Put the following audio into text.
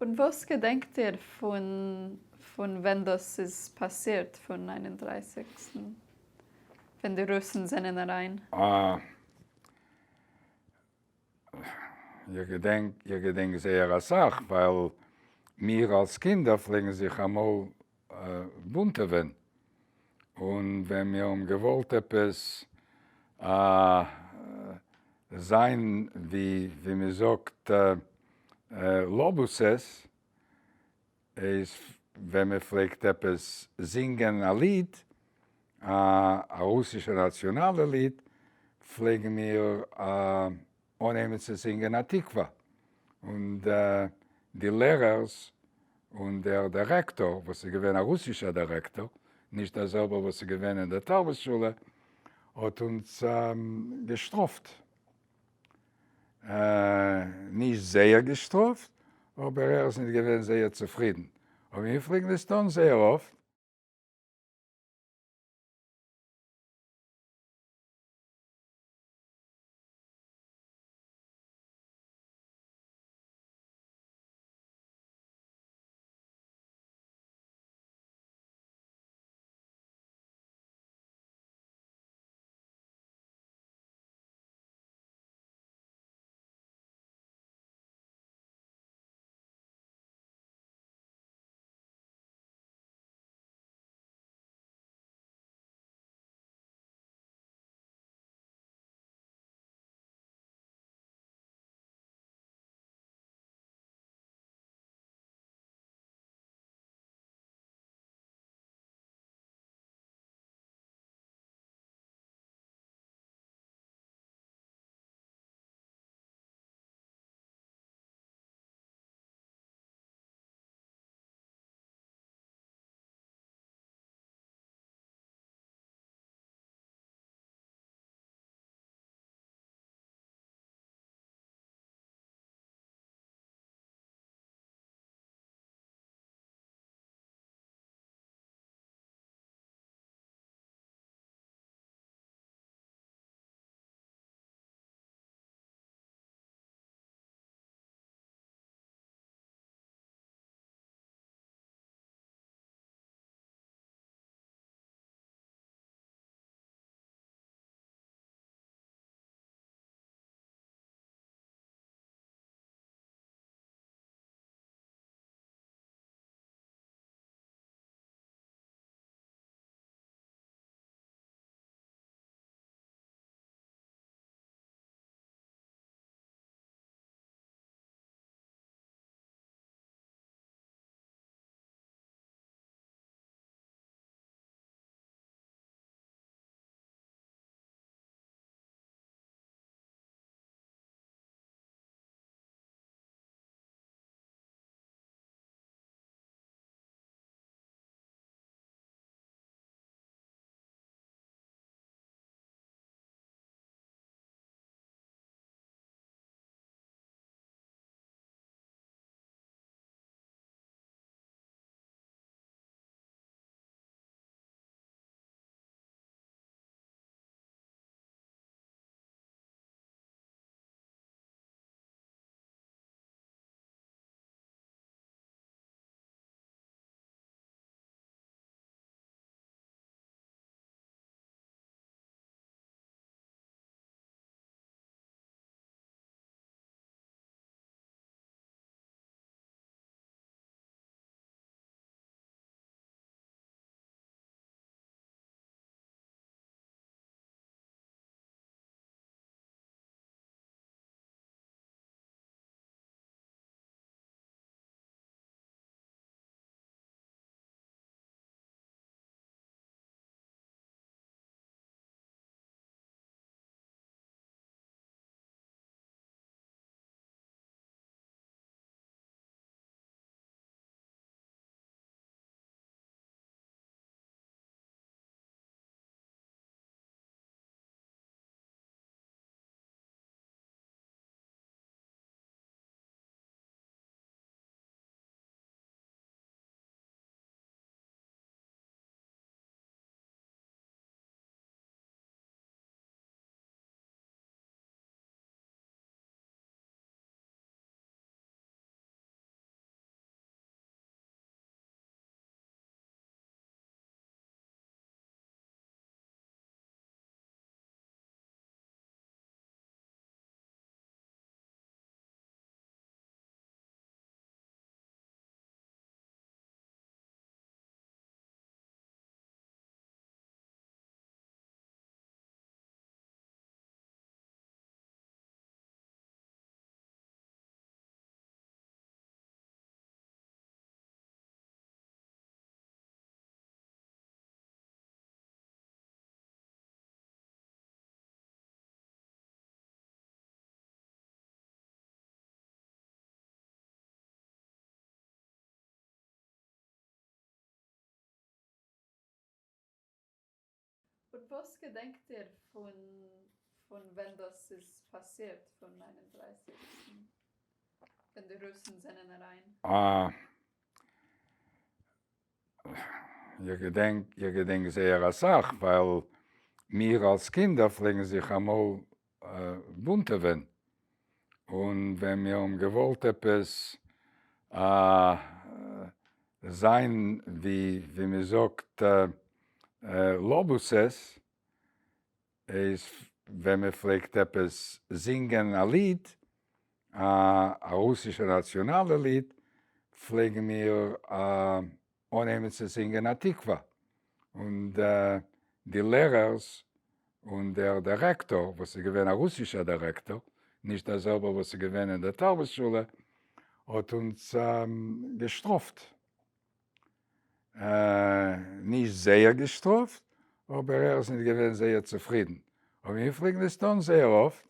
און וואס געדענקט איר פון פון ווען דאס איז פאסירט פון 39סטן ווען די רוסן זענען אריין? אה. איך געדענק, איך געדענק זייער אסאך, ווייל מיר אלס קינדער פלעגן זיך אמאל בונטעווען, און ווען מיר האבן געוואלט עפעס זיין ווי ווי מען זאגט לאבוסעס, איז ווען מען פלעגט עפעס זינגען א ליד, א רוסישע נאציאנאלע ליד, פלעגן מיר אנהייבן צו זינגען התקווה, און די לערערס און דער דירעקטאר, וואס איז געווען א רוסישער דירעקטאר, נישט דער זעלבער וואס איז געווען אין דער תרבות שולע, האט אונז געשטראפט. נישט זייער געשטראפט, אבער ער איז נישט געווען זייער צופרידן. אבער מיר פלעגן עס טון זייער אפט. און וואס געדענקט איר פון פון ווען דאס איז פאסירט פון 31'סטן ווען די רוסן זענען אריין? אה. איך געדענק, איך געדענק זייער אסאך, ווייל מיר אלס קינדער פלעגן זיך אמאל בונטעווען, און ווען מיר האבן געוואלט עפעס זיין ווי ווי מען זאגט לאבוסעס, איז ווען מען פלעגט עפעס זינגען א ליד, א רוסישע נאציאנאלע ליד, פלעגן מיר אנהייבן צו זינגען התקווה, און די לערערס און דער דירעקטאר, וואס איז געווען א רוסישער דירעקטאר, נישט דער זעלבער וואס איז געווען אין דער תרבות שולע, האט אונז געשטראפט. נישט זייער געשטראפט, אבער ער איז נישט געווען זייער צופרידן. אבער מיר פלעגן עס טון זייער אפט.